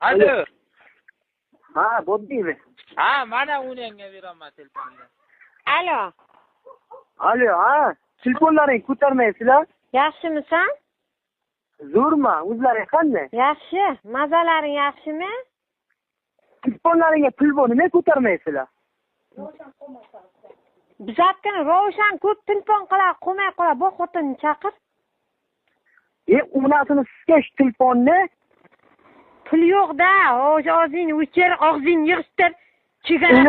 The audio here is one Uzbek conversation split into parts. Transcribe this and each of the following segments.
Alo. Ha, bo'ldimi? Ha, mana unga beraman telefonni. Alo. Alo, ha, telefonlaring ko'tarmaysizlar? Yaxshimisan? Zo'rmi? O'zlaring qanday? Yaxshi. Mazalaring yaxshimi? Telefonlaringga pul bor, nima ko'tarmaysizlar? Bizatkin Ravshan ko'p telefon qiladi, qo'may qoladi. Bu xotinni chaqir. Onasini siskash telefonni. Pul yo'q-da, og'zingni o'chir, og'zingni yig'ishtir. Chegara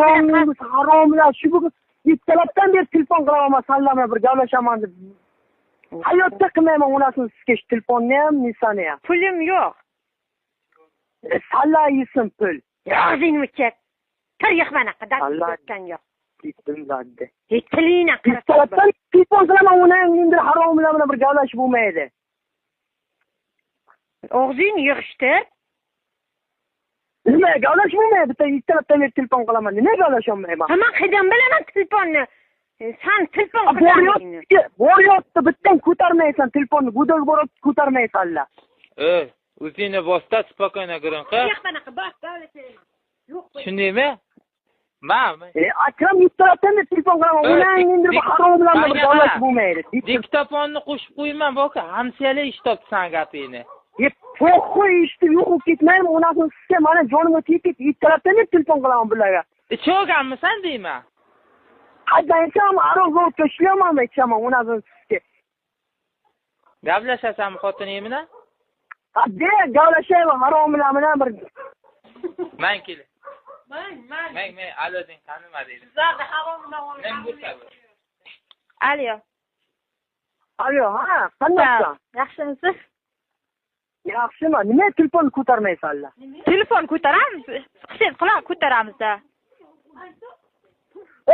haromlar, shu bugun ertalabdan beri telefon qilaman, sallamay bir gaplashaman deb. Hayotda qilmayman onasini siskash telefonni ham, nisani ham. Pulim yo'q. Salla yesin pul. Og'zingni o'chir. Tir yig'mana qadar o'tgan yo'q. Ketdim-da. Tilingni ertalabdan telefon qilaman, uni ham endi haromlar bilan bir gaplashib bo'lmaydi. Og'zingni yig'ishtir. Nima gaplashib bo'lmaydi? Bitta ertalabdan beri telefon qilaman. Nima gaplasholmayman? Ha, men qaydan bilaman telefonni? Sen telefon qilganingni. Boryapti, bittan ko'tarmaysan telefonni, gudog borib ko'tarmaysanlar. O'zingni bosda spokойно gurun qil. Yo'q, bos, gaplashayman. Yo'q. Tushundingmi? Men Akram ertalabdan beri telefon qilaman. Uning endi bu haromlar bilan bir gaplashib bo'lmaydi. Diktofonni qo'shib qo'yman, boka, hamsiyalar eshitibdi san gapingni. Po'xo'y eshitib yo'q bo'lib ketmaymi? Onasini sizga mana jonimga tegib ketdi. Ertalabdan beri telefon qilaman bularga. Ichganmisan deyman. Qaydan ichaman? Aroq zavodga ishlayapmanmi, ichaman onasini sizga. Gaplashasanmi xotining bilan? Ha, de, gaplashayman haromlar bilan bir. Men kel. Men Men alo deng, tanima deydi. Sizlarni haromlar Men bo'lsa. Alo. Alo, ha, qandaysan? Yaxshimisiz? Yaxshimi? Nima telefonni ko'tarmaysanlar? Telefon ko'taramiz. Qilsangiz quloq ko'taramiz-da.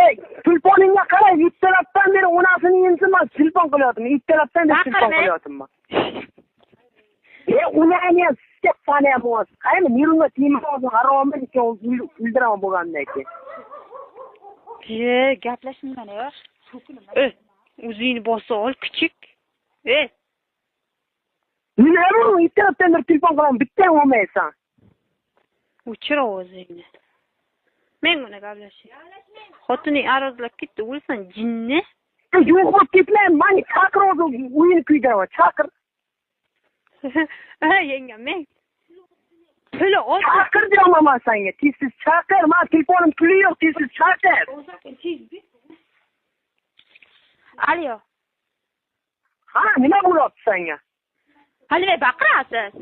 Ey, telefoningga qara, ertalabdan beri onasini yemsin, telefon qilyapman. Ertalabdan beri telefon qilyapman. Uni ham sizga taniyapman. Qaymi, nervimga tegmayapti, harommi ekan, o'ldiraman bo'lgandan keyin. Gaplashmayman, yo'q. O'zingni bosa ol, kichik. Nima bu? Ertalabdan beri telefon qilaman, bitta ham olmaysan. O'chir ovozingni. Men buni gaplashay. Xotining arazlab ketdi, o'lsan jinni. Yo'q bo'lib ketmayman, meni chaqir o'zi, uyini kuydiraman, chaqir. Yengam, men. Puli ol. Chaqir deyapman men senga, tez-tez chaqir. Men telefonim puli yo'q, tez-tez chaqir. Alo. Ha, nima bo'lyapti senga? Ha, nima baqirasiz?